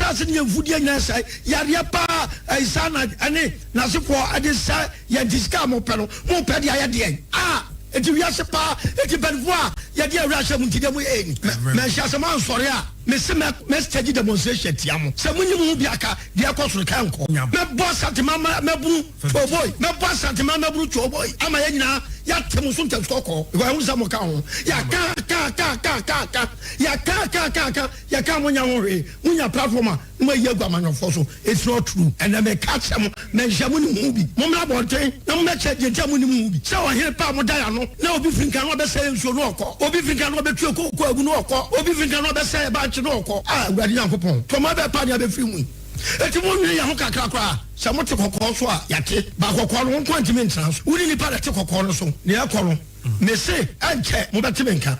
Yɛn nsase ne yɛn mfudeɛ nyinaa sɛe. Yareɛ paa a Nsa ne n'asefoɔ de sɛe yɛn nti sika a mopɛ no, mopɛ de ayɛ deɛn? A Enti wiase paa, enti mpanimfoɔ a yɛde yɛn werɛ ahyɛ mo nti deɛ moyɛ ni. Manhyia sɛ moansɔre a, mese mɛ mɛ stage demonstration atia mo. Sɛ monyi mo ho bi aka deɛ ɛkɔ so no, ka nkɔ. Mɛbɔ Asantema mmabunu Twooboi, mɛbɔ Asantema mmabunu Twooboi ama yɛn nyinaa yɛate mo so ntasu kɔkɔɔ because yɛahunu sɛ moka ho. Yɛaka ka ka ka ka ka, yɛaka ka ka ka, yɛka a monyɛ ho hwee. Monya platform a na moayi agu amanyɔfoɔ so. It's not true. Ɛnnɛ meka kyerɛ mo, manhyia mo nim ho bi. Mommra abɔnten na mommɛkyerɛ deɛ nti a monnim ho bi. Sɛ ɔhene pa a moda yɛn ano na obi firi nka na ɔbɛsɛe yɛn nsuo na ɔkɔ. Obi firi nka na ɔbɛtue kooko agu na ɔkɔ. Obi firi nka na ɔbɛsɛe yɛn bankye na ɔkɔ. Ah, Awurade Nyankopɔn, tɔmɔ bɛn paa ne abɛfiri mu yi? Enti monnwene yɛn ho kakra koraa. Sɛ mote kɔkɔɔ so a, yɛate. Ba kɔkɔɔ no, wo nko ara ntumi ntena so. Wo ne nnipa na ɛte kɔkɔɔ no so. Nea ɛrekɔ no, mese, ɛnkyɛ mobɛte me nka.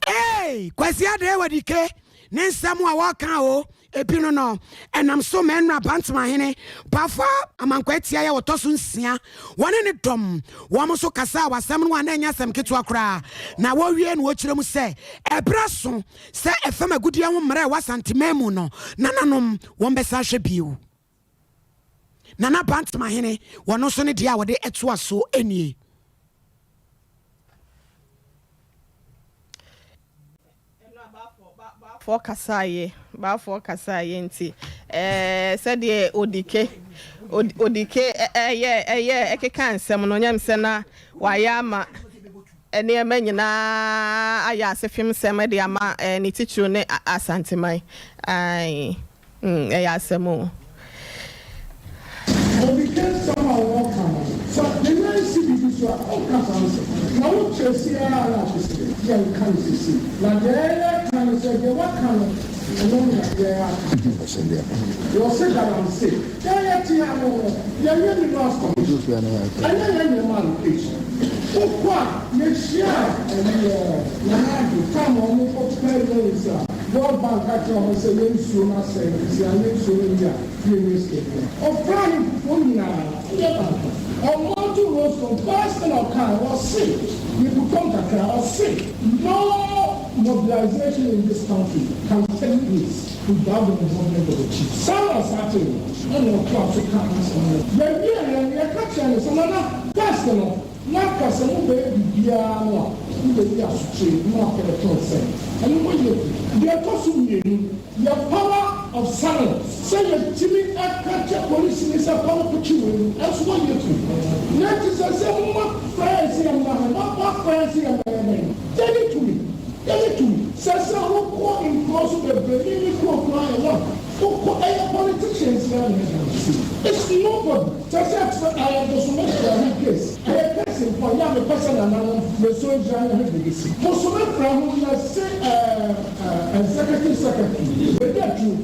Eei Kwasi Adee Wadike ne nsɛm a wɔka o ebi no no ɛnam so ma ɛnora Bantamahene Bafa Amankwa Atiae a wɔtɔ so nsia wɔne ne dɔm wɔn nso kasaa wɔ asɛm no a na ɛnyɛ asɛm ketewa koraa na wɔwie no wɔkyerɛ mu sɛ ɛberɛ aso sɛ ɛfam agudeɛ ho mmara a ɛwɔ Asanteman mu no nananom wɔn bɛsan ahwɛ bio. Nana Bantamahene wɔn nso ne deɛ a wɔde ɛtoa so nie. Baafoɔ kasaeɛ, baafoɔ kasaeɛ nti ɛɛ sɛdeɛ Odike, Odike ɛyɛ ɛyɛ ɛkeka nsɛm no nyɛ sɛ na wayɛ ama nneɛma nyinaa ayɛ asefem nsɛm de ama ɛɛ ne titiriw ne Asanteman. Ae. Mm, ɛyɛ asɛm o. Obi ka nsɛm a wɔka no, sɛ ne nan si biribi so a, ɔnka saa nsɛm no. Na wo kyerɛ sei ara a na ɔte sɛ yɛnka no seesei. Na deɛ yɛreka ne sɛ, deɛ waka no, ɛno na yɛaka. Wɔse galamsey. Yɛn yɛte ano no, yɛnyɛ Minerals Commission. Ɛnyɛ yɛn na ɛma allocation. Wokɔ a, yɛhyiaa ɛyi Nana Addo, time a wɔkɔ pɛɛ loans a, World Bank ka kyerɛɛ wɔn sɛ yɛn nsuo no asɛe nti sɛ yɛanyɛ nsuo no yie a yɛnnya sika biara. Ɔfrɛɛ ahemfofoɔ nyinaa, ɛnyɛ baako. Ɔmounto rostrum, first thing ɔkae, ɔse, mebutɔm kakra, ɔse, No mobilization in this country can take place without the involvement of the chiefs. Saa na ɔstartee no, ɛna ɔtoaa so kaa n'asɛm no. Yɛwieeɛ no, yɛka kyerɛɛ no sɛ, Nana, first no, Na anka sɛ mobɛyɛ biribiara no a, mobɛyi asokyee na moakɔ ɛtɔn sɛn? Ɛno moyɛ bi. Deɛ ɛtɔ so mmienu, yɛ power of summons, sɛ yɛtumi ka kyɛ polisini sɛ kɔ no kɔkye wei no, ɛnso moayɛ bi. Na nti sɛ sɛ moma frɛ yɛn sɛ yɛmmra ha, moafrɛ yɛn sɛ yɛmmɛyɛ dɛn? Yɛnni tumi, yɛnni tumi. Sɛ sɛ wokɔ nkuro so bebree, me me kuro koraa yɛ one, wokɔ, ɛyɛ politicians no ara na ɛyɛ galamsey. It's nobody. Sɛ sɛ kyerɛ ɛyɛ bosome frɛ ho case. Ɛyɛ case mpo a, yɛ a mepɛ sɛ nananom meso ngyina ne ho biribi. Bosome frɛ ho yɛse ɛɛ executive secretary baabi aduru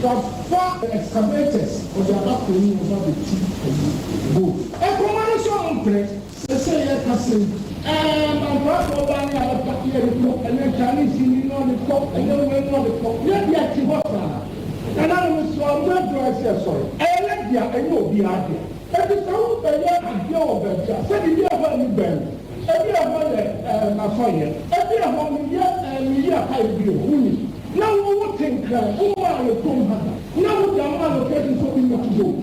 wafa excavators ɔde aba kuro no mu ɔba bɛtu ayi gold. Nkruma no nso ɔmo mpene. Sesei yɛkasa yi ɛɛ mankwaafoɔ baa ne a bɛpa yɛde kɔ ɛnɛ Chinese ni na ɔde kɔ ɛnɛ wei na ɔde kɔ yɛde akyi hɔ saa. Nananom mesrɛ mo aduru ayɛ sɛ yɛsɔre. Ɛyɛ yɛ dea ɛnyɛ obiara dea. Enti sɛ worebɛyɛ adeɛ wɔ baabi a, sɛdeɛ ebi a ɛhɔ ani bɛn no, ebi a ɛhɔ yɛ ɛɛ m'asɔreɛ, ebi a ɛhɔ meyɛ ɛɛ meyi apaeɛ bi wɔ hɔ, wonim, na wo wote Nkran, wommaa yɛ kurom ha da, na wode ama allocation sɛ obi mmɛto gold,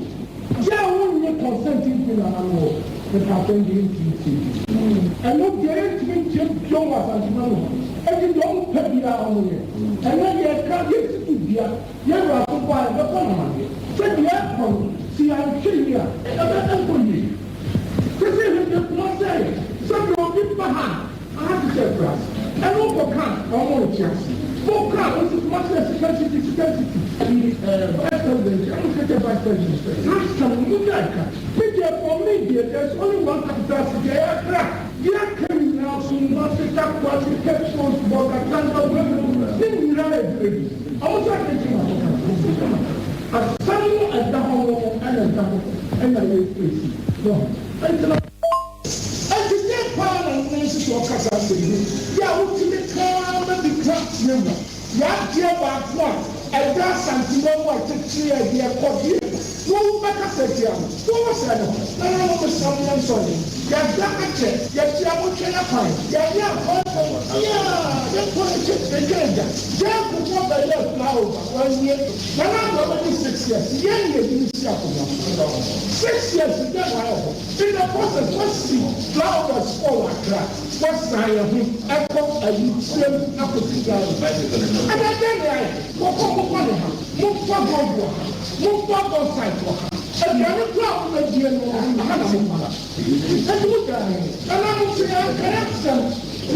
gye a wonnye consent mfiri nananom hɔ, mepaakyɛw ɛnde yɛntumi ntie bio. Ɛno deɛ yɛntumi ntie bio wɔ Asantema mu ha. Enti deɛ wɔpɛ biara wɔnyɛ. Ɛnnɛ yɛreka, yɛresi so dua. Yɛn wura so bɔ a yɛbɛbɔ no amaneɛ sɛ deɛ ɛrekɔ no, sɛ yɛanhwɛ yie a, ɛbɛ ɛnkɔ yie. Sesei hwɛ deɛ Kumasi ayɛ, sɛ deɛ obi ba ha a, aha te sɛ akuraase. Ɛno wokɔ ka a, wɔn nte aseɛ. Wo ka a, wɔse Kumasi yɛ second city, second city. Ɛyi ɛɛ vice president, ɛna mo ka kyerɛ vice president sɛ, saa asɛm no mongyae ka. Me deɛ for me deɛ, there is only one capital city, ɛyɛ Accra. Deɛ aka nyinaa, Kumasi, Takoradi, Cape Coast, Bolgatanga, Wembu, ne nyinaa yɛ villages. Ɔmo sɛ ade nti na ɔka no sɛ ma asɛm no ɛda hɔ no ɛna ɛda hɔ ɛna yɛ fesi no ɛnti na. Ɛnti deɛn paa na wo nan si so ɔka saa asɛm yi yɛ a wotumi ka ara ma bi ka yɛ wura yɛ adeɛ baako a ɛda. Asantema mu a kyekyere a deɛ kɔ deɛ ba na wo bɛkasa tia no na wo srɛ ne hɔ. Nananom mesrɛ mo yɛnsɔ ne yɛda akyɛ yɛkyea mo twɛn akwan yɛnyɛ akwantuo biaa yɛnkɔ yɛkyɛ yɛtwa agya Gyaa Kufuor bɛyɛɛ flyover wanwie Nana Addo abɛdi 6 years yɛn na yɛde no si akonwa so 6 years dɛn na wayɛ hɔ in the process wasi flyovers 4 wɔ Accra. Wɔsan yɛn ho kɔ ayi kyerɛ mu akɔsi flyover. Ɛnɛ dɛn na yɛayɛ? Kɔkɔ mokɔ ne ha, momfa gold wɔ ha, momfa bauxite wɔ ha, aduane koraa a mobɛdie no aha na momfa. Enti mogyaa yɛn. Nananom sɛ yɛankae asɛm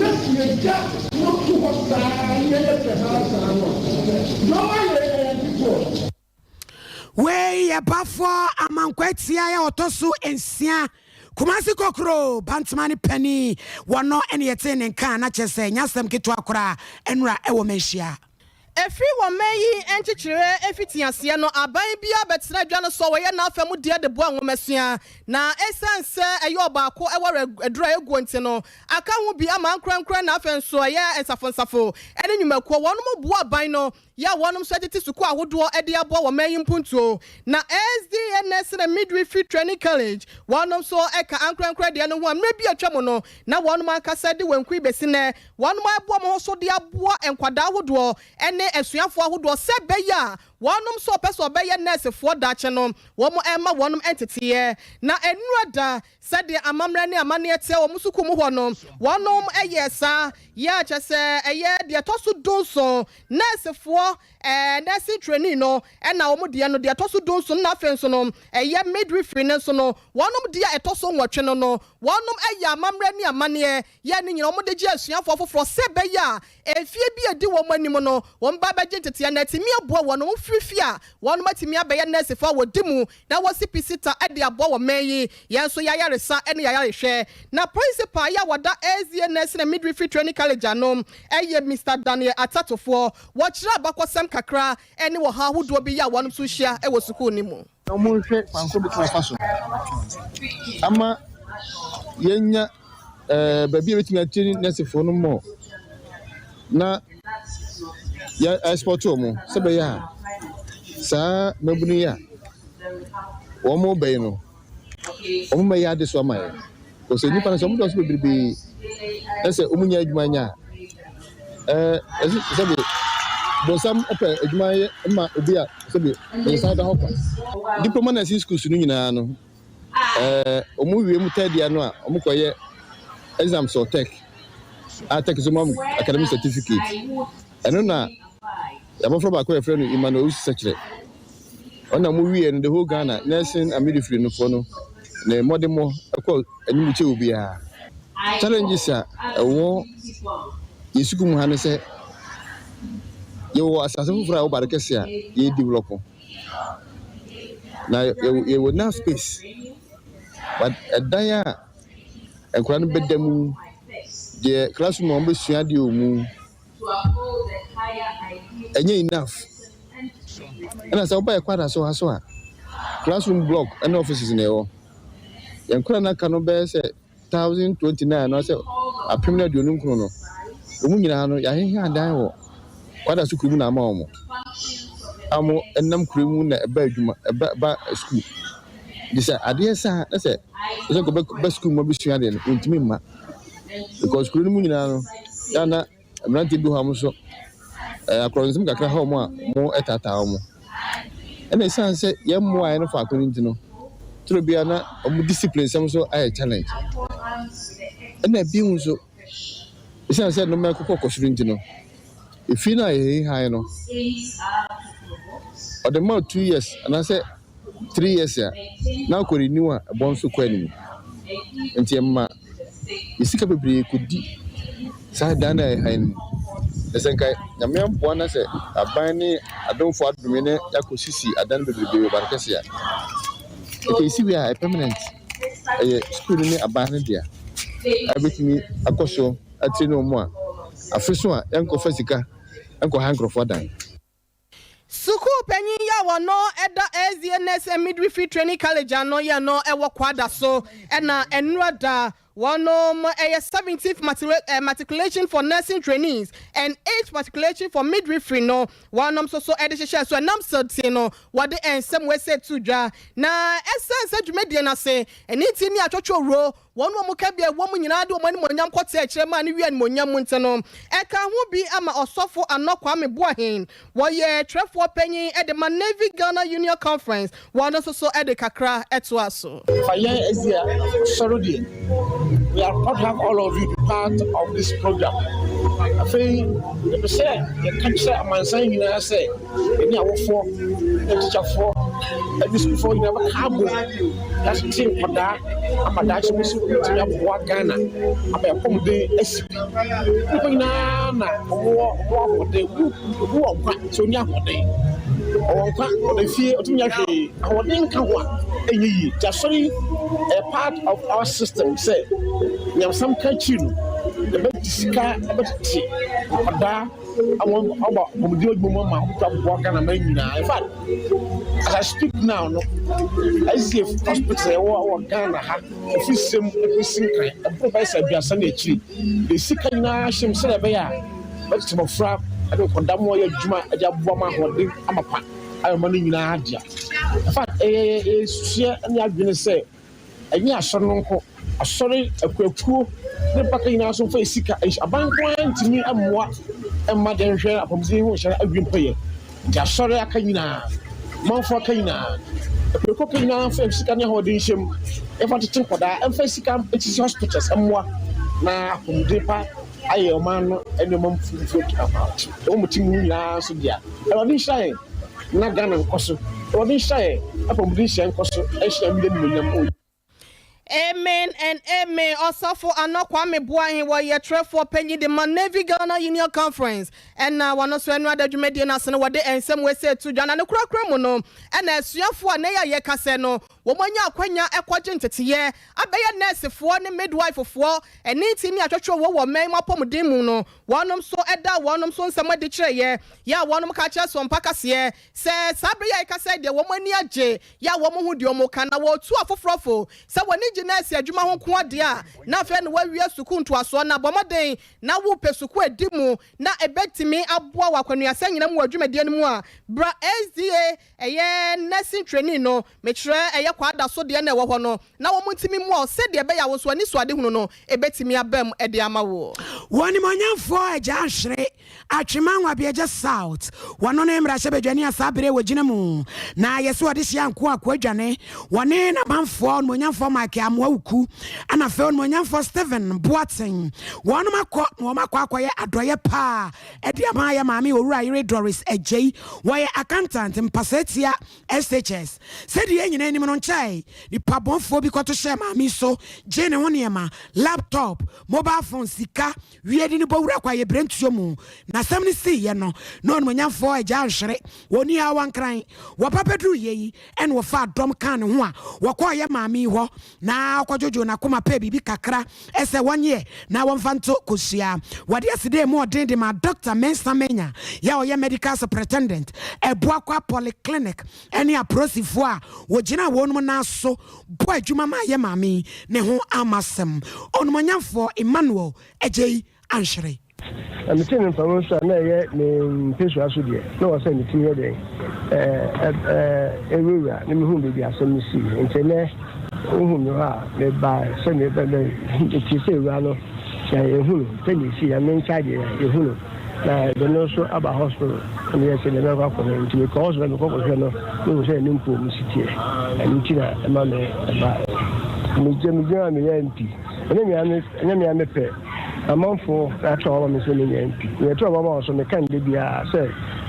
na sɛ yɛgya no to hɔ saa na yɛyɛ fɛ haa saa no a, deɛ ɔma yɛn yɛ ketewa. Wei yɛ Bafoɔ Amankwa Atiae a ɔtɔ so nsia, Kumasi Kokro Bantama no panin. Wɔno ne yɛtee ne nka a na kyerɛ sɛ ɛnyɛ asɛm ketewa koraa nnora wɔ Manhyia. Ɛfiri wɔ man yi nkyekyereɛ mfitiaseɛ no, aban biara bɛtena adwa no so a wɔyɛ n'afa mu deɛ de boa nwomasua. Na ɛsiane sɛ ɛyɛ ɔbaako wɔ aduro a ɛguo nti no, aka ho bi ama ankorankorɛ na afei nso ɛyɛ nsafonsafo ne nnwumakuo. Wɔnom boa aban no yɛ a wɔnom nso tete sukuu ahodoɔ de aboa wɔ man yi mpuntuo. Na SDA Nursing and Midwifery Training College, wɔnom nso ka ankorankorɛ deɛ no ho a mmerɛ bi a atwa mu no na wɔnom ankasa de wɔn nkui bɛsi nnɛ wɔnom ɛboa wɔn ho so de aboa nkwadaa ahodoɔ ne asuafoɔ ahodoɔ sɛ ɛbɛyɛ a wɔnom nso ɔpɛ sɛ ɔbɛyɛ nɛɛsefoɔ daakye no wɔn ɛma wɔnom nteteeɛ. Na nnura da Sɛdeɛ amammerɛ ne amanneɛ teɛ wɔ mo sukuu mu hɔ no, wɔnom yɛɛ saa. Yɛ a kyerɛ sɛ ɛyɛ deɛ ɛtɔ so dunson, nɛɛsefoɔ, ɛɛ nursing trainee no, ɛna wɔn deɛ no, deɛ ɛtɔ so dunson, ɛna afei nso no, ɛyɛ midwifery no nso no, wɔnom deɛ a ɛtɔ so nwɔtwe no no, wɔnom yɛ amammerɛ ne amanneɛ yɛ ne nyinaa, wɔde gye asuafoɔ foforɔ sɛ ɛbɛyɛ a mfeɛ bi a ɛdi wɔn anim no, wɔn ba bɛgye nteteɛ na atumi aboa wɔn, wɔn firi fie a wɔnom atumi abɛyɛ nɛɛsefoɔ a wɔdi mu na wɔsi pi sita de aboa wɔ man yi yɛn nso y'ayaresa ne y'ayarehwɛ. Na Principal yi a wɔda SDA Nursing and Midwifery Training College ano yɛ Mister Daniel Atatofoɔ. Wɔkyerɛ abakɔsɛm kakra ne ɔhaw ahodoɔ bi yi a wɔnom nso hyia wɔ sukuu no mu. Na wɔnhwɛ kwan koro betumi afa so ama yɛanya eh, baabi a yɛbɛtumi akyɛ nɛɛsefoɔ no mmɔ na yɛ export wɔn sɛ bɛyɛ a saa mmabunu yi a wɔn ba yi no wɔn bɛyɛ adesoa ma yɛn kɔsɛ nnipa no sɛ wɔn dɔɔso bebrebe na sɛ wɔn nyɛ adwuma nyɛ a ɛɛ ɛsɛ sɛbi bɔnsam pɛ adwuma yɛ ma obi a sɛbi ne nsa da hɔ kwa. Diploma nursing schools no nyinaa no ɛɛ wɔn wie mu third year no a wɔn kɔ yɛ exams wɔ tech a tech nso ma wɔn academic certificate ɛno na yabɔfra baako a yɛfrɛ no Emmanuel Owusu Sɛkyerɛ ɔna wɔn wie no the whole Ghana nursing and midwifery no foɔ no ne mmɔdemmɔ ɛkɔ anim kyɛ obiara challenges a ɛwɔ yɛn sukuu mu ha ne sɛ yɛwɔ asase foforɔ a ɛwɔ bare kɛse a yɛ develop na yɛwɔ enough space but ɛdan a nkwadaa no bɛda mu deɛ classroom a wɔbɛsua adeɛ wɔ mu ɛnyɛ enough ɛna sɛ woba yɛ kwada so ha so a classroom block ɛne offices na ɛwɔ yɛn nkwadaa no aka no bɛyɛ sɛ 1029 anaasɛ 1029 no wɔn nyinaa no yɛahehe adan wɔ kwada so kurom na ama wɔn a wɔn nam kuro mu na ɛba adwuma ɛba ba sukuu de sɛ adeɛ saa na sɛ sɛ nkɔ bɛ sukuu mu abɛsua adeɛ no wɔntumi mma because kuro no mu nyinaa no yɛ na mmeranteɛ bi hɔ a wɔn nso ɛɛ akorɔnsɛm kakra ha wɔn a wɔn ɛtaataa wɔn ɛna ɛsiane sɛ yɛn mmoa yɛn no faako no nti no toro bia na wɔn discipline nsɛm nso ayɛ challenge ɛna ebi nso ɛsiane sɛ nnoma ɛkokɔ kɔ soro nti no efie no a yɛyɛ han no ɔde ma 2 years anaasɛ 3 years a na akɔ renew a ɛbɔ nso kɔ anim nti ɛma yɛ bebree kɔdi saa dan no a yɛhan no mu na sɛ nka Nyame amboa na sɛ aban ne adomfo adome ne yɛakɔsisi adan bebrebe wɔ bare kɛse a nka ɛsi wie a ɛyɛ permanent ɛyɛ sukuu no ne aban no dea a bɛtumi akɔ so atiri ne wɔn a afe so a yɛnkɔfa sika nkɔha nkurɔfoɔ dan. Sukuu panyin yi a wɔno ɛda SDA Nursing and Midwifery Training College ano yɛ no ɛwɔ Kwada so ɛna nnura da. Wɔnom ɛyɛ 17th Matriculation for Nursing Trainees and 8th Matriculation for Midwifery no wɔnom nso so de hyehyɛɛ so. Ɛnam so nti no wɔde nsɛm wei sɛ too dwa. Na ɛsiane sɛ dwumadie no ase ɛno nti ne atwɔtwɔwuro wɔn a wɔka bi a ɛwɔ mu nyinaa de wɔn animuonyam kɔtee akyire maa no wiee animuonyam mu nti no ɛkaa ho bi ama Ɔsɔfo Anɔ Kwame Boahen wɔyɛ twerɛfoɔ panyin de ma Navy Ghana Union Conference wɔn nso so de kakra toaa so. Fa yɛn asi asɔre deɛ, we are proud to have all of you be part of this program. Afei yɛpɛ sɛ yɛka kyerɛ amansan nyinaa sɛ yɛne awofoɔ ne tikyafoɔ ne sukuufoɔ nyinaa bɛka abom yɛatete nkwadaa ama daakye bi nso bɛtumi aboa Ghana ama yɛapɔmuden asi pi. Nnipa nyinaa na wɔwɔ wɔwɔ ahoɔden, obi wɔ nkwa sɛ ɔnni ahoɔden. Ɔwɔ nkwa, ɔda fie, ɔtumi nyɛ hwee. Ahoɔden nka ho a, ɛnyɛ yie. Nti asɔre yi ɛyɛ part of our system sɛ nyamesɛm ka akyiri no, yɛbɛgye sika bɛtete nkwadaa ama wɔaba apɔmuden adwuma mu ama wɔatumi aboa Ghana man nyinaa. In fact, as I speak now no, SDF hospital ɛwɔ wɔ Ghana ha, ɛfiri sɛm ɛkɔsi Nkran, ɛboro bɛyɛ sɛ aduasa ne akyiri. Yɛde sika nyinaa hyɛ mu sɛdeɛ ɛbɛyɛ a bɛtete mmɔfra de nkwadaa ma wɔayɛ adwuma de aboa ma ahoɔden amapa ayɛ ɔman no nyinaa dea. In fact, ɛyɛ yɛn ne adwene sɛ ɛnyɛ asɔre no nko, asɔre akuakuo ne mpaka nyinaa nso mfa sika. Aban nko ara ntumi mmoa mma deɛ nhwɛ apɔmuden ho nhyɛ awie mpɛyɛ. Nti asɔre aka nyinaa, manfo aka nyinaa, akuakuo aka nyinaa mfa sika ne ahoɔden nhyɛ mu, ɛmfa tete nkwadaa, ɛmfa sika nsisi hospitals mmoa na apɔmuden pa ayɛ ɔman no nneɛma mfomfo ɛwɔ mo ti mu nyinaa nso dea. Awurade nhyira yɛn na Ghana nkɔ so. Awurade nhyira yɛn, apɔmuden nhyira nkɔ so, nhyira mi animuonyam o. Amen and amen Ɔsɔfo Anɔ Kwame Boahen wɔyɛ twerɛfoɔ panyin de ma Navy Ghana Union Conference ɛna wɔno nso ɛno ada dwumadie no ase no wɔde nsɛm wei sɛ to dwa na ne korakora mu no ɛna asuafoɔ a nɛ yɛ a yɛkasɛ no wɔn anya akwanya ɛkɔgye nteteyɛ abɛyɛ nɛɛsefoɔ ne midwifefoɔ ɛne nti ne atwɛtwerɛ wɔ wɔ man mu apɔmuden mu no wɔnom nso ɛda wɔnom nso nsɛm adi kyerɛeɛ yɛ a wɔnom ka kyerɛ Sompa kaseɛ sɛ saa bere yi a yɛkasa yi deɛ wɔn ani agye yɛ a wɔn ho deɛ wɔn ka na wɔretu afoforɔ fo sɛ wɔn ani gye nɛɛse adwuma ho nko ara deɛ a na afei na wɔawie sukuu ntoasoɔ na bɔ mmɔden na wopɛ sukuu adi mu na ɛbɛtumi aboa wɔ akwanuasɛ nyina mu wɔ dwumadie no mu a bra SDA ɛyɛ nursing training no mekyerɛ ɛyɛ kwaada so deɛ na ɛwɔ hɔ no na wɔn ntumi mmoa wo sɛdeɛ ɛbɛyɛ a wo nso anisoadehunu no ɛbɛtumi aba mu de ama wo. Wɔ Animuonyamfoɔ Agya Ahwere Atwema Nwabiagya South, wɔno ne mmarahyɛbadwani a saa bere wɔgyina mu na yɛse wɔde hyia nko akoa dwane, wɔne n'amanfoɔ Onimuonyamfoɔ Mike Amoah Wuku ɛna afei Onimuonyamfoɔ Stephen Boateng wɔnom akɔ na wɔn akɔ akɔyɛ adɔyɛ paa ɛde ama yɛ maame Owura Yere Doris Agyei, wɔyɛ accountant mpasatia SHS. Sɛdeɛ yɛn nyinaa nim no, nkyɛe nipa bɔnfoɔ bi kɔto hyɛɛ maame yi so gyee ne ho nneɛma, laptop, mobile phone, sika, wie de no bɔ wura kwaeɛbirentuo mu. Na asɛm no siiɛ no, na onimuonyamfoɔ agya anhwere wɔn ni ara wankran. Wɔba bɛduruiɛ yi, ɛna wɔfaa dɔm kaa ne ho a wɔkɔɔ yɛ maame yi hɔ na ɔkɔdwodwoo n'akoma pɛɛ biribi kakra sɛ wɔnyɛ na wɔmfa nto kosua. Wɔde aseda a emu ɔden de maa Dɔkta Mensah Menya yɛ a ɔyɛ Medical Superintendent, Abuakwa Polyclinic ne apolisifoɔ a wɔgyinaa wɔnom nan so bɔɔ adwuma maa yɛ maame yi ne ho amma asɛm. Onumonyamfoɔ Emmanuel Agyei Anhwere. Na metee no mframa mu so a na ɛyɛ me mpasua so deɛ, na ɛwɔ sɛ metumi yɛ dɛn ɛwurawura na mehu baabi asɛm no sii. Nti ɛnɛ wohu me hɔ a, mebaa sɛ metie sɛ awura no na yɛhu no sɛdeɛ ɛsii na menkyɛ adeɛ na yɛhu no na yɛde no nso aba hospital na meyɛ sɛ deɛ mɛkɔ akɔhwɛ nti mekɔ hospital mekɔ kɔhwɛ no mehu sɛ ne mpo mu si teɛ ɛno nti na ɛma me ɛba megya megyina meyɛ MP ɛnyɛ mea mepɛ Amanfoɔ na ato aba ma me sɛ menyɛ MP. Nea ɛto aba ma wɔn nso, meka no da biara sɛ,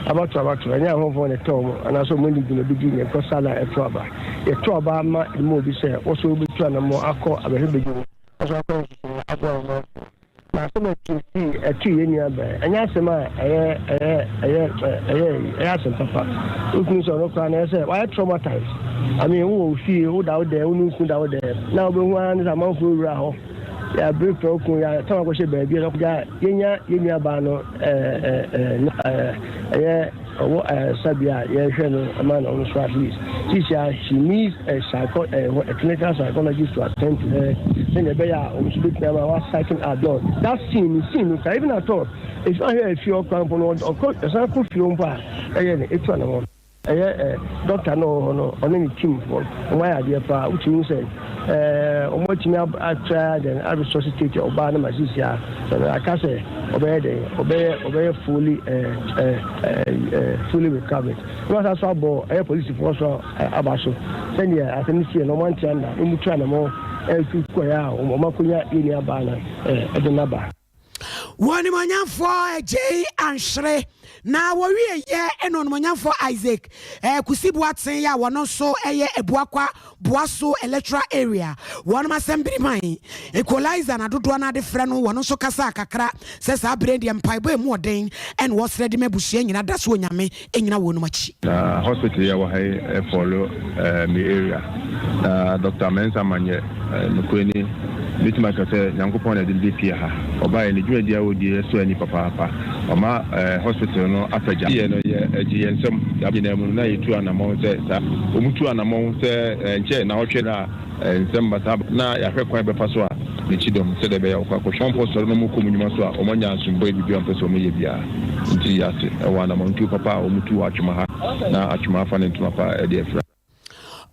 abatoɔ abatoɔ, ɛnyɛ ahɔhoɔ na ɛtɔ wɔn anaasɛ wɔn ani gyina obi di na ɛkɔ sa na ɛto aba. Yɛto aba ma ma obi sɛ wo nso wobɛtu anammɔn akɔ abɛhwɛ badwam, wo nso akɔyɛ nhyehyɛeɛ aboa wo manfoɔ. Na asɛm a ɛsii ɛtoo yɛn nua bɛn, ɛnyɛ asɛm a ɛyɛ ɛyɛ ɛyɛ ɛyɛ ɛyɛ asɛm papa. Wotumi sɛ ɔno koraa na ɛyɛ sɛ wayɛ traumatized. I mean, wowɔ wo fie, woda wo dɛm, wo ne wo kunu da wo dɛm, na wobɛhu ara ne sɛ amanfoɔ wura hɔ. Yɛabere prɛko, yɛasan akɔhyɛ baabi a yɛnya yɛn nuabaa no ɛyɛ ɔwɔ ayaresabea a yɛhwɛ no ama no nso at least. Sisi a she needs a psycho a clinical psychologist to attend to her. sɛnea ɛbɛyɛ a wɔn nso bɛtumi ama wa sighten our dog that scene no scene no kora even at all efi ahwɛ efie hɔ koraa mpo no ɔkɔ ɔsan kɔ fie mpo a ɛyɛ no etu anamɔ ɛyɛ ɛ dɔkta no wɔ hɔ no ɔne ne team foɔ wɔn ayɛ adeɛ paa wotumi sɛ ɛɛ wɔn atumi atra dɛn aresuscitate ɔbaa no ma sisi a sɛ aka sɛ ɔbɛyɛ dɛn ɔbɛyɛ ɔbɛyɛ fully ɛɛ ɛɛ ɛɛ fully recovered. Na wɔasan nso abɔ ɛyɛ polisifoɔ so aba so sɛdeɛ asɛm no siiɛ no wɔn ante anna na wɔtu anamɔ ɛtu kɔɛ a wɔn akɔnya yɛn nua baa no ɛde no aba. Wɔ Onimuonyamfoɔ Agyei Anhwere na wɔwieɛ ɛna Onimuonyamfoɔ Isaac Kusi Boateng a wɔno nso yɛ Abuakwa Boaso Electoral Area wɔnom asɛmbere man Equalizer na dodoɔ no ara de frɛ no wɔno nso kasaa kakra sɛ saa berɛ yi deɛ mpaebɔ a ɛmu ɔden ɛna wɔsrɛ de ma abusua nyina da so Onyame nnyina wɔnom akyi. Na hospital yi a ɛwɔ ha yi follow me area. Na Doctor Mensah Manyɛ, nokorɛ ni, mɛtumi aka sɛ Nyankopɔn na ɛde no bɛpie ha. Ɔbaeɛ, ne dwumadie a ɔdie sɔ ani papaapa. Ɔma hospital no apagya. Yɛ no yɛ ɛgye yɛn nsam. Saa nyinaa mu no, na yɛtu anamɔn sɛ saa. Wɔtu anamɔn sɛ ɛnkyɛ nnawɔtwe a nsɛm ba saa na yɛahwɛ kwan a yɛbɛfa so a n'akyi dɔm sɛdeɛ ɛbɛyɛ a wɔkɔ akɔhwɛ. Wɔmpɔ sɔre na wɔkɔ wɔn nnwuma so a, wɔanya asomdwoeɛ biribiara a wɔpɛ sɛ wɔyɛ biara. Nti yɛase wɔ anamɔntuo papa a wɔtu wɔ Atwoma ha na Atwoma afa ne ntoma pa de afira.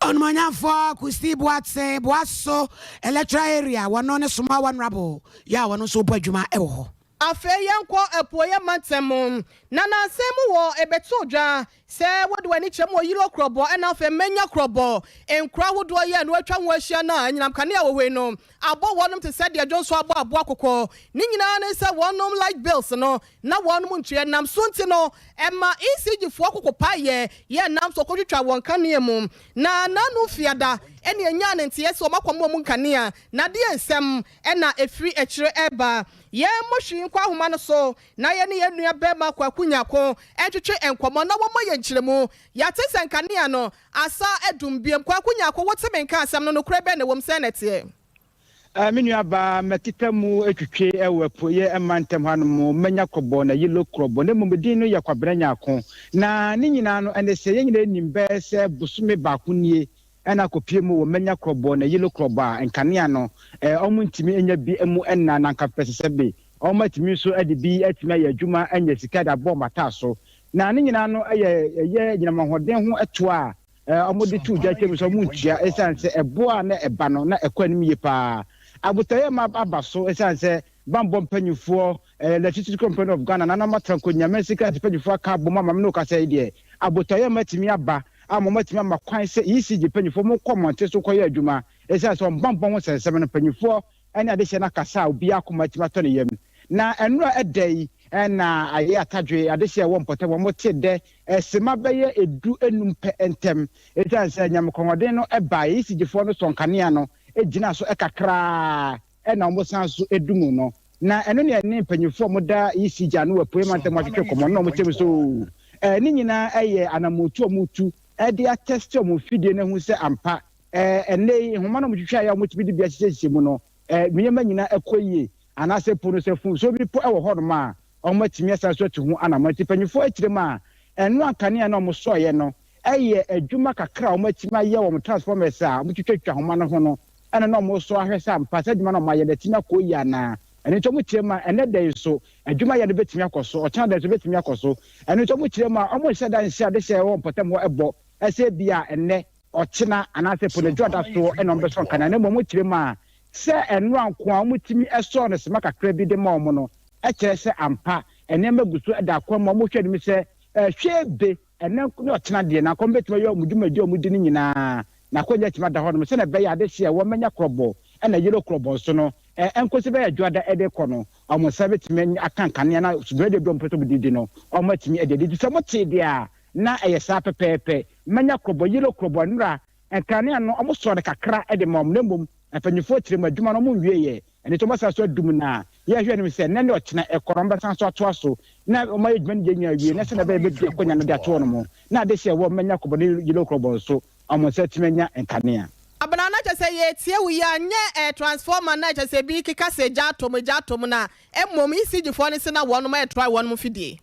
Onimuonyamfoɔ Kusi Boateng, Boaso Electoral Area, wɔno ne Soma Honourable yɛ a wɔno nso bɔ adwuma wɔ hɔ. Afei yɛnkɔ Apueeɛ Mantam mu, na nnansa yi mu wɔ ɛbɛtoo dwa sɛ wode w'ani kyerɛ mu wɔ Yilo Krɔbɔ ɛna afei Manya Krɔbɔ nkuro ahodoɔ yi a ɛno atwa ho ahyia no a anyinam kanea wɔ hɔ yi no abɔ wɔnom te sɛ deɛ dwonsɔ abɔ aboa kɔkɔɔ. Ne nyinaa ne sɛ wɔnom light bills no na wɔnom ntua nam so nti no ɛma ECG foɔ koko paeɛ yɛ nam so kɔtwitwa wɔn kanea mu. Na nanu fiada ɛne ɛnyaa ne nteɛ sɛ wɔn akɔma wɔn nkanea na deɛ nsɛm ɛna ɛfiri akyire ɛreba. Yɛmmɔ hwee nkɔ ahoma no so na yɛne yɛn nua barima Kwaku Nyarko ntwetwe nkɔmmɔ na wɔmmɔ yɛn nkyerɛmu. Yɛate sɛ nkanea no asa adum biom. Kwaku Nyarko, wote me nka asɛm no, nokorɛ bɛn na ɛwom? Sɛn na ɛteɛ? Me nua baa, mɛkeka mu atwitwe wɔ apueɛ mantam hanom, mɛnya kɔbɔ na yellow krɔbɔ, na mmom me din no yɛ Kwabena Nyarko. Na ne nyinaa no ɛne sɛ yɛn nyinaa nim bɛyɛ sɛ bosome baako nie Ɛna akɔpie mu wɔ manya krɔbɔ na yellow krɔbɔ a nkanea no ɔmo ntumi nya bi mu ɛna na anka pɛsɛsɛ be ɔmo atumi nso de bi atumi ayɛ adwuma anya sika de abɔ ɔmo ataaso na ne nyinaa no yɛ ɛyɛ anyinam ahoɔden ho ɛtoɔ a ɔmo de too dwa kyerɛ mu sɛ ɔmo ntua ɛsiane sɛ ɛboɔ a na ɛba no na ɛkɔ anim yie paa abotɔyɛ ma aba so ɛsiane sɛ bammɔ mpanyinfoɔ Electricity Company of Ghana nananom atranko nyame nsikra mpanyinfoɔ aka abom ama me ne wo kasa yi deɛ abotɔyɛ ma atumi aba ama wɔatumi ama kwan sɛ ECG mpanyimfoɔ monkɔ mmɔnten so nkɔyɛ adwuma ɛsiane sɛ wɔn bammɔ ho nsɛnsɛm no mpanyimfoɔ ne adehyeɛ no akasa a obiara akoma atumi atɔ ne yam. Na nnora ɛda yi na ayɛ atadwe adehyeɛ a ɛwɔ mpɔtam wɔn te dɛ sima bɛyɛ edu enum pɛ ntɛm ɛsiane sɛ anyamkɔnɔden no baeɛ ECG foɔ no sɔ nkanea no gyinaa so kakraa na wɔsan so du mu no. Na ɛno ne ɛne mpanyimfo a wɔda ECG ano wɔ Apuei Mantam atwetwe nkɔmmɔ no na wɔkyerɛ mu sɛ oo, ne nyinaa yɛ anammɔntu a wɔretu de atɛste wɔn mfidie no ahu sɛ ampa ɛnnɛ yi nhoma no a wɔtwitwaeɛ a wɔtumi de bi ahyehyɛhyehyɛ mu no nneɛma nyinaa kɔ yie anaasɛ mpo no sɛ mfomsoɔ bi mpo wɔ hɔnom a wɔatumi asan so atu ho anammɔn. Nti mpanyimfoɔ akyerɛ mu a ɛno a nkanea no a wɔsɔeɛ no yɛ adwuma kakra a wɔatumi ayɛ wɔ wɔn transformers a wɔtwitwatwitwa nhoma no ho no ɛna na wɔresɔ ahwɛ sɛ ampa saa adwuma no a wɔayɛ no atumi akɔ yie anaa. Ɛno nti wɔkyerɛ mu a, ɛnnɛ da yi nso, adwumayɛ no bɛtumi akɔ so, ɔkyena da nso ɛbɛtumi akɔ so. Ɛno nti wɔkyerɛ mu a, wɔnhyɛ da nhyɛ adehyɛ a ɛwɔ mpɔtam hɔ bɔ sɛ ebia ɛnnɛ, ɔkyena, anaasɛ mpo n'adwo da soɔ na wɔbɛsɔ nkanea, na mmom wɔkyerɛ mu a, sɛ nnora nko a wɔtumi sɔɔ no sima kakra bi de ma wɔn no kyerɛ sɛ ampa nneɛma gu so da akwan mu a wɔhwɛ anim sɛ hwɛ be Ɛnnɛ ne ɔkyena deɛ, na nkɔm bɛtumi ayɛ wɔn dwumadie a wɔdi no nyinaa, na akwannya atumi ada hɔnom, sɛdeɛ ɛbɛyɛ a adehyeɛ a wɔmanya korɔbɔ na yellow korɔbɔ nso no, ɛnkɔsi bɛyɛ dwoada de rekɔ no, wɔn nsa bɛtumi aka nkanea na dwumadie bi a wɔpɛ sɛ wɔde di no, wɔatumi de adi. Nti sɛ motee deɛ a, na ɛyɛ saa pɛpɛɛpɛ. Manya korɔbɔ, yellow korɔbɔ, nnora, nkanea no, wɔsɔɔ no kakra de maa wɔn, na mmom mpanimfoɔ kyerɛ mu adwuma no wɔnwieeɛ. Ɛno nti wɔbɛsan so adum no a yɛhwɛ anim sɛ nnɛ ne ɔkyena ɛkɔ no wɔbɛsan so atoa so na wɔayɛ adwuma no yie awie na sɛnea ɛbɛyɛ bɛdi akonya no de ato hɔ nom na adehye a ɛwɔ mmanya kɔbɔ ne yellow kɔbɔ nso wɔn nsa atumi anya nkanea. Abena na kyɛsɛ yɛretie wo yi a nyɛ eh transformer na kyɛsɛ bi keka sɛ gya atɔ mu gya atɔ mu na mmom ECG foɔ no se na wɔnom ɛɛtry wɔnom fidie.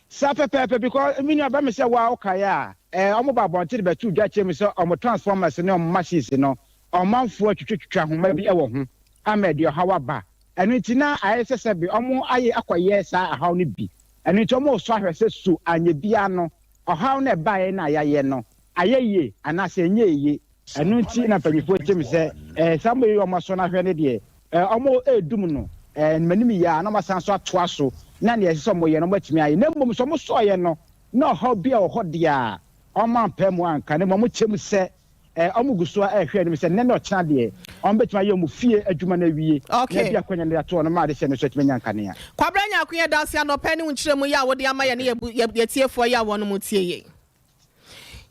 Saa pɛpɛɛpɛ because me nua ba me sɛ waa wokae a eh ɔmo ba abɔnten bɛtoo dwa kyerɛ me sɛ ɔmo transformers ne ɔmo machines no ɔmanfoɔ atwitwatwitwa ahoma bi wɔ ho. ama ɛde ɔhaw aba. Ɛno nti na ayɛ sɛ sɛbe wɔn ayɛ akɔyɛ saa ahaw no bi. Ɛno nti wɔresɔ ahwɛ sɛ so anyɛ biara no ɔhaw no a ɛbaeɛ no a yɛayɛ no ayɛ yie anaasɛ ɛnyɛɛ yie. Ɛno nti na mpanyinfoɔ kyem sɛ ɛɛ saa wɔn yi wɔn asɔ no ahwɛ no deɛ ɛɛ wɔn redum no ɛɛ m'anim yie a na wɔn asan so atoa so na nea ɛsɛ sɛ wɔyɛ no wɔn atumi ayɛ. Na mmom sɛ wɔn sɔeɛ no na ɔhaw bi a wɔ hɔ deɛ a wɔn ampɛ mu anka na mmom wɔn kyem sɛ ɛɛ wɔn gu so a ɛrehwɛ anim sɛ nnɛ ne ɔkyena deɛ wɔn bɛtumi ayɛ wɔn fie adwuma no awie na Okay. ebi akwanya no de ato hɔ no ma adehyɛ no nso atumi anya nkanea. Kwabena Nyarko yɛda ase anɔpa yi ne wo nkyerɛmu yi a wode ama yɛne yɛn bu yɛn atiefoɔ yi a wɔnom tie yɛn.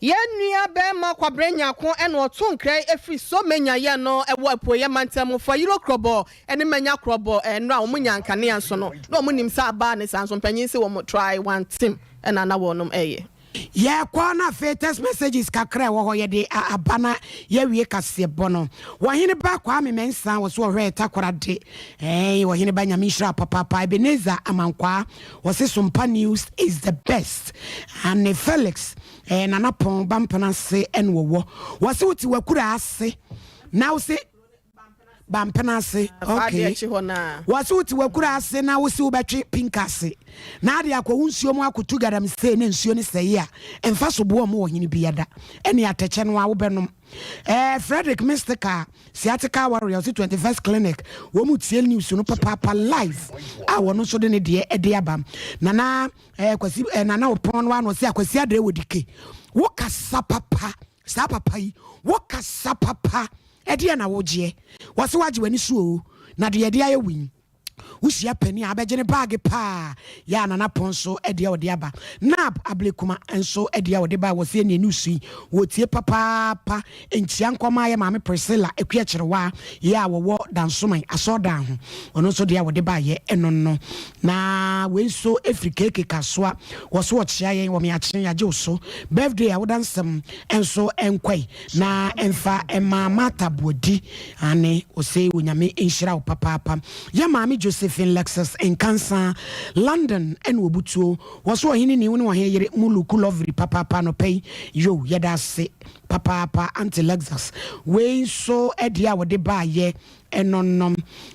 Yɛn nua barima Kwabena Nyarko na ɔto nkra yi firi Somenya yɛ no wɔ Apueeɛ mantam mu Fayiro Krɔbɔ ne Manya Krɔbɔ nnora a wɔn nyaa nkanea nso no na wɔn nim sɛ abaa ne saa nso mpanyin se wɔn try one team na na wɔnom ɛyɛ. Yɛkɔ na afei text messages kakra a ɛwɔ hɔ yɛde aba na yɛawie kaseɛbɔ no. Wɔhene ba Kwame Mensah wɔ so ɔhwɛɛ Takoradi. Ɛɛi Ɔhene ba Nyame nhyira wo papaapa. Ebenezer Amankwaa wɔse Sompa news is the best. Ane Felix ɛɛ Nana Pɔn Bampena ase ɛna ɔwɔ. Wɔse wote wakura ase na wose Bampena ase okay. Wɔse wote wakura ase na wose wobɛtwe pinka ase na ade akɔ wo nsuo mu akoto galamsey na nsuo no sɛe a mfa so boɔ mmo ɔhene biada ɛne atɛkyɛ no a wobɛnom. Ɛɛ Frederick Mystical Sciatica Warrior ɔse 21st Clinic wɔn mu tie news no papaapa live a wɔn nso de ne deɛ ɛde aba. Nana ɛɛ Kwasi ɛɛ Nana Opɔn no ano ɔse Akwasi Adre wɔ dike wo kasa papa saa papa yi wo kasa papa ɛdeɛ na wogyeɛ wɔse wagye w'ani so oo na deɛ ɛde ayɛ wo yi. Wohyia panin a, abɛgye ne baage paa. Yɛ a Nana Pɔn nso deɛ ɔde aba. Nab Ablekuma nso deɛ ɔde ba wɔ sɛ nea news yi wɔtie papaapa. Nkyia nkɔma yɛ maame Priscilla Akua Kyerewaa yɛ a wɔwɔ Dansoman Asɔrdan ho. Ɔno nso deɛ a wɔde baeɛ ɛno no. Na wei nso ɛfiri KK Kasoa. Wɔ so ɔkyea yɛn wɔ Meakye yɛagye wo so. Birthday a woda nsɛm nso nkɔe na ɛmfa mma Martha Boadi. Aane ose Onyame nhyira wo papaapa. Yɛ maame Josephine Lexus Nkansah, London ɛna obutuo. Wɔ so ɔhene ni wo ne ɔhene yere mo look lovely papaapa anɔpa yi. Yoo yɛda ase papaapa Auntie Lexus. Wei nso ɛdeɛ a wɔde baayɛ ɛno nom.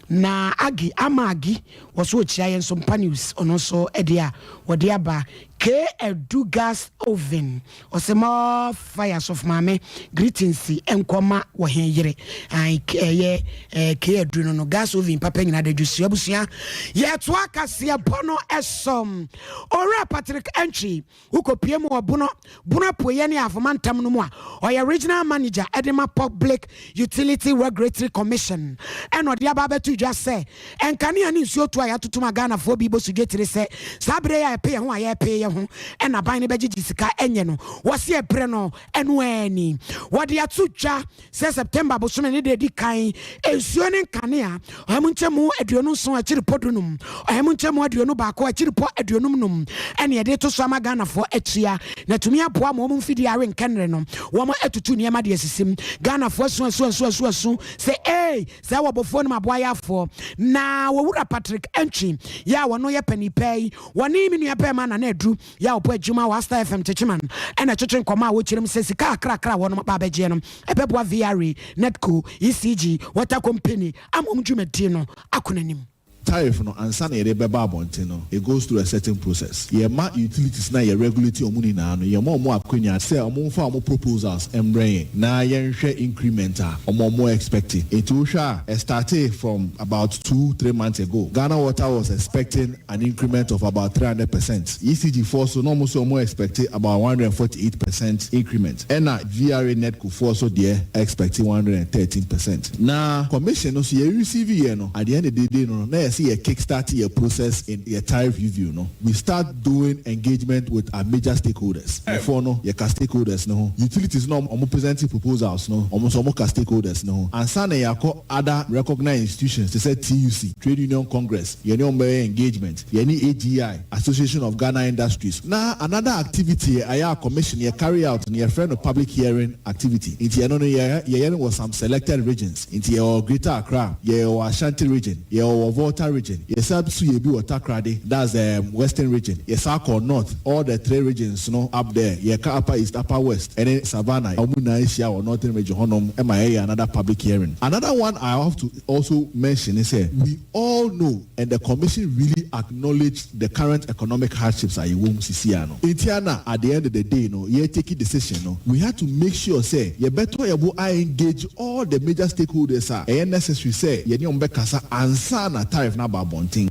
Na Aggie, Ama Aggie wɔ so ɔkyia yɛn nso Mpa News ɔno nso ɛdeɛ a wɔde aba. K Adu Gas Oven Ɔse more fire sɔfo maame greetings nkɔ ma wɔ he yere ae ɛyɛ eh, K aduru no no gas oven papa nyina da dwusu abusua yɛtoa kaseɛ bɔ no ɛsɔ Owura Patrick Antwi wokɔpie mu wɔ Bono Bono apueɛ ne Afoma ntam no mu a ɔyɛ regional manager ɛde ma Public Utility Regulatory Commission ɛna ɔde aba abɛto dwa sɛ Nkanea ne nsuo toɔ a yɛatoto ma Ghanafoɔ bi bɔ so dwetire sɛ saa berɛ yi a yɛpe yɛn ho a yɛrepee yɛn ho na aban no bɛgyegye sika nyɛ no. Wɔse ɛberɛ no ɛno ara ni. Wɔde ato dwa sɛ September bosome ne da ɛdi kan nsuo ne nkanea ɔha mu nkyɛmu 27 akyiripɔ dunum, ɔha mu nkyɛmu 21 akyiripɔ 55 ɛne yɛde reto so ama Ghanafoɔ atua na atumi aboa ma wɔn mfidie awe nkɛnere no wɔn atutu nneɛma de asisim. Ghanafoɔ asu asu asu asu asu sɛ ei! Sɛ wɔ bɔfoɔ no mu aboayafoɔ na wɔ wura Patrick Antwi yɛ a wɔno yɛ panin paa yi, wɔne me nua bɛɛma Nana Adu yɛ a ɔbɔ adwuma wɔ Astar FM Techiman ɛna ɛtwetwe nkɔmmɔ a wɔkyerɛ mu sɛ sika akrakra a wɔnom ba abɛgyeɛ no ɛbɛboa VRA, Nedco, ECG, Water Company ama wɔn dwumadie no akɔ n'anim. Tariff no ansa na yɛde bɛba abɔnten no, it goes through a certain process. Yɛma utilities no a yɛ regulate wɔn nyinaa no, yɛma wɔn akwanya sɛ wɔmfa wɔn proposals mmrɛ yɛn na yɛnhwɛ increment a wɔn wɔn expect. Nti wohwɛ a, ɛstartee from about two, 3 months ago. Ghana Water was expecting an increment of about 300%. ECG foɔ so, na wɔn nso wɔn expect about 148% increment. Ɛna VRA NEDCO foɔ so deɛ expect 113%. Na commission no so yɛ receive yɛ no, at the end of the day no, na yɛsɛ yɛ kick start yɛ process in yɛ tariff review no. We start doing engagement with our major stakeholders. Before no, yɛka stakeholders no ho. Utilities no ɔmo presenting proposals no, ɔmo nso ɔmo ka stakeholders no ho. Ansa na yɛakɔ other recognized institutions te sɛ TUC, Trade Union Congress, yɛne ɔmo bɛyɛ engagement. Yɛne AGI, Association of Ghana Industries. Na another activity ɛyɛ a commission yɛ carry out no, yɛfrɛ no public hearing activity. Nti ɛno no yɛyɛ no wɔ some selected regions. Nti yɛwɔ Greater Accra, yɛwɔ Ashanti Region, yɛwɔ Volta. Volta region, yɛsan so yɛ bi wɔ Takoradi, that's the Western region, yɛsan kɔ North, all the three regions no up there, yɛka Upper East, Upper West ɛne Savannah, wɔn nyinaa ahyia wɔ Northern region hɔnom ma yɛyɛ another public hearing. Another one I have to also mention ne sɛ, we all know and the commission really acknowledge the current economic hardships a yɛwɔ mu sisi ara no nti ara na at the end of the day no yɛ take decision no, we had to make sure sɛ yɛbɛtɔ yɛn bo a engage all the major stakeholders a ɛyɛ necessary sɛ yɛne wɔn bɛkasa ansa na tariff no aba abɔnten.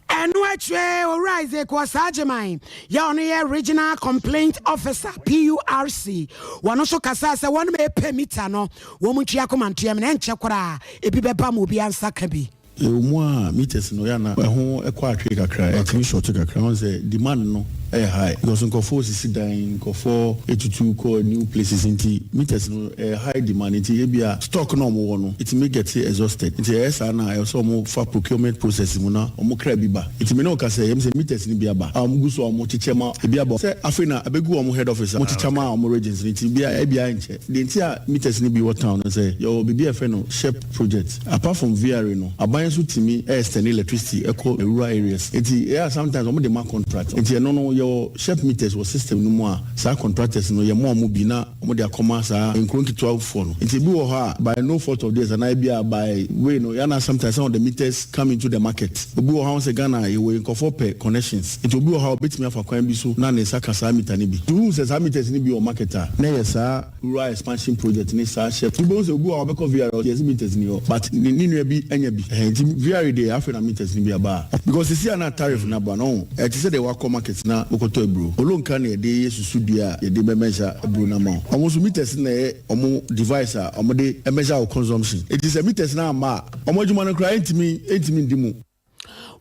Ɛno akyire Owura Isaac Osah-Agyemang yɛ ɔno yɛ Regional Complaint Officer, PURC, wɔn nso kasaa sɛ wɔn a ɛpɛ mita no wɔn ntua akoma ntoam na ɛnkyɛ koraa ebi bɛba ma obiara nsa ka bi. Ɛwɔ mu a meters no yɛ a na ɛho kɔ atwee kakra, ɛtumi short kakra, wohu sɛ demand no yɛ high because nkurɔfoɔ resisi dan, nkurɔfoɔ retutu kɔ new places nti meters no ɛyɛ high demand nti ebia stock no a wɔwɔ no ɛtumi get exhausted nti ɛyɛ saa no a ɛwɔ sɛ wɔfa procurement process mu na wɔkra bi ba. Nti me ne wo kasa yi ɛyɛ me sɛ meters no bi aba a wɔgu so a wɔkyekyɛ ma ebi aba sɛ afei na abɛgu wɔn head office a wɔkyekyɛ ma wɔn regions no nti ebia ebia ɛnkyɛ. Deɛ nti a meters no bi wɔ town no sɛ yɛwɔ biribi a yɛfrɛ no shep project. Apart from VRA no, aban nso tumi extend electricity kɔ rural areas. Nti ɛyɛ a sometimes wɔn de ma contract. Nti ɛno no yɛwɔ shep meters wɔ system no mu a saa contractors no yɛma wɔn bi na wɔn de akɔma saa nkuro nketewa foɔ no. Nti ebi wɔ hɔ a by no fault of theirs anaa ebi a by way no yɛ a na sometimes some of the meters come into the market. Obi wɔ hɔ a wohu sɛ Ghana yɛwɔ yi nkurɔfoɔ pɛ connections. Nti obi wɔ hɔ a obetumi afa kwan bi so na ne nsa ka saa meter no bi. Nti wohu sɛ saa meters no bi wɔ market a na ɛyɛ saa Rural expansion project ne saa hyɛ wobɛhu sɛ obi wɔ hɔ a ɔbɛkɔ VRA ɔse yɛse meters ni hɔ but ne ne nua bi anya bi ɛhɛn nti VRA deɛ afei na meters no bi aba a because sisi a na tariff no aba no ɔho ɛte sɛ deɛ wakɔ market na wokɔtɔ aburo olonka na yɛde yɛ susu dua a yɛde bɛ measure aburo no ama wo ɔmo nso meters no na ɛyɛ ɔmo device a ɔmo de measure wo consumption nti sɛ meters no amma a ɔmo adwuma no koraa ɛntumi ɛntumi ndi mu.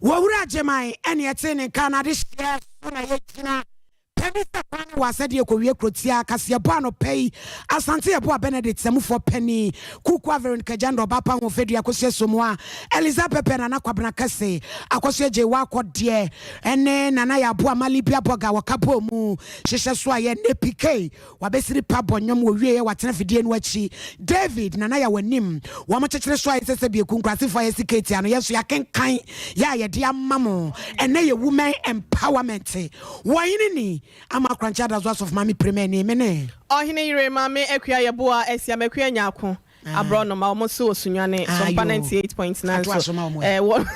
Wɔwura Gyeman ɛne ɛtee ne nka na adehyeɛ so na yɛgyina. Pɛ ne sɛ kwan no wɔ asɛdeɛ kɔwie kurotia kaseɛbɔ anɔpa yi Asante Yeboah Benedict Samufoɔ Panin Kuku Averin Kajando Ɔbaapa Ahoɔfɛdua Akosua Somoa Eliza Pɛpɛ Nana Kwabena Kɛse Akosua Gyei Wakɔ deɛ ɛne Nana Yɛaboa Malibia Bɔga wɔka bɔɔ mu hyehyɛ so a yɛ ne PK Wabɛsiri pa bɔ nnwom wɔwieɛ watena fidie no akyi David Nana Yaw anim wɔn kyekyere so a yɛsɛ sɛ bieku nkurasefoɔ a yɛsi keeti ano yɛn nso yɛakenkan yɛ a yɛde ama mo ɛnɛ yɛ women empowerment Wɔhene ni, ama akorankyɛ adaso asɔfo maame piremani, me ne. Ɔhene yere maame Akua Yeboah Asiam Akua Nyarko aborɔnoma wɔn nso wɔ Sunyani Sompa 98.9 so wɔ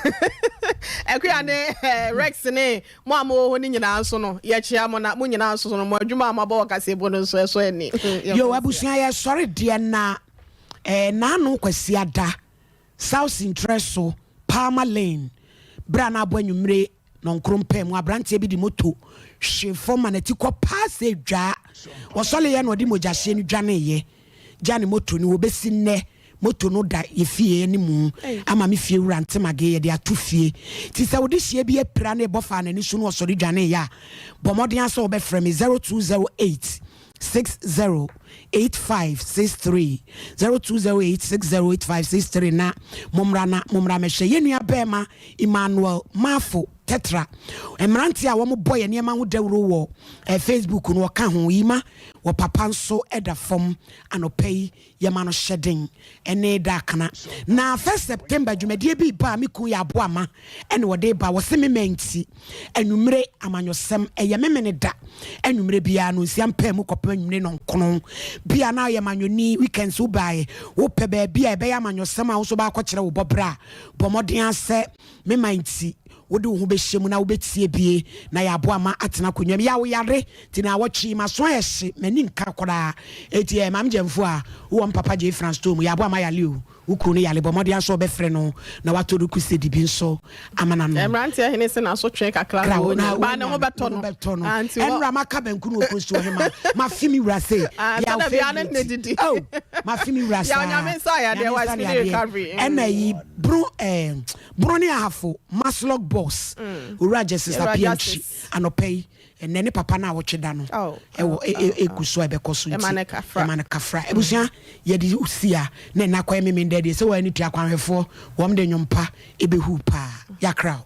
Akua ne Rex ne mo a mowɔ hɔ no nyinaa nso no yɛkyea mo na mo nyinaa nso no mo adwuma a moabɔ wɔ kaseɛbɔ no nso ɛsɔ ani. Yo abusua yɛsɔre deɛ na eh, naano Kwasiada South Sintrɛ so Palmer Lane berɛ a na abɔ anwummere Nɔnkoro mpaa mu, aberanteɛ bi de moto hwee fam ma n'ati kɔ paa sɛ dwaa. Ɔsɔreeɛ na ɔde mogyahyeɛ no dwaneeɛ gya ne moto no hɔ. Bɛsi nnɛ, moto no da yɛ fie animu ama me fie wura Ntemage yɛde ato fie. Nti sɛ wode hyeɛ bi apira na ɛbɔ faa n'ani so na ɔsɔre dwaneeɛ a, bɔ mmɔden ara sɛ wobɛfrɛ me 0208 60 8563 0208 60 8563 na mommra na mommra mɛhwɛ yɛn nua bɛɛma Emmanuel Mafo Tetra mmeranteɛ a wɔn bɔ yɛn nneɛma ho dawuro wɔ eh, Facebook no ɔka ho yima wɔ papa nso ɛda fam anɔpa yi yɛma no hyɛden ne dakena. Na first September dwumadie bi reba a me kun yɛ aboa ma ɛna ɔde ba wɔse me mɛ nti anwummere amanyɔsɛm ɛyɛ me mene da anwummere biara no nsia mpaa mu kɔpem anwummere nɔnkono bia na ɔyɛ manyɔni weekends wo baeɛ wopɛ baabi a ɛbɛyɛ amanyɔsɛm a wo nso baakɔkyerɛ wo bɔberɛ a bɔ mmɔden asɛ me man nti wode wo ho bɛhyɛ mu na wobɛtie bie na yɛaboa ma atena akonnwa mu. Yaw yare nti naawɔtwe yi m'aso ayɛ hye, m'ani nka koraa. Enti eh, Maame Gyamfo a wowɔ me papa Gyei Frans store mu, yɛaboa ma yale o, wo kunu no yale, bɔ mmɔden ara sɛ wobɛfrɛ no na watɔ no kusedi bi nso ama no anom. Mmeranteɛ hene se n'aso twe kakra na ɔnya, baa ne ho bɛtɔ no. Ah, nti wɔ. Ɛnora maka banku no wɔ kuro so ɔhema, mafe me wura se, Ah, yaw sɛ da biara ne favourite. ne didi. Oh, mafe me wura Yaw saa. Nyame nsa ayɛ adeɛ, Nyame wa nsa ne speedy adeɛ. recovery. Ɛna yi, bro eh, Bono ne Ahafo, Maslog boss, Owura Justice Ewura Appiah Ntwi, Justice. anɔpa yi, ɛnnɛ ne papa no a wɔtwe da no Oh, ɛwɔ oh, e e oh, egu oh. so a ɛbɛkɔ so Ɛma nti, no kafra. yɛma no kafra. Abusua, yɛde si a, na ɛnnɛ akɔyɛ Memenda deɛ, sɛ wɔn ani tua akwanhwɛfoɔ, wɔn de nnwom pa ɛbɛhu paa. Yɛakra wo.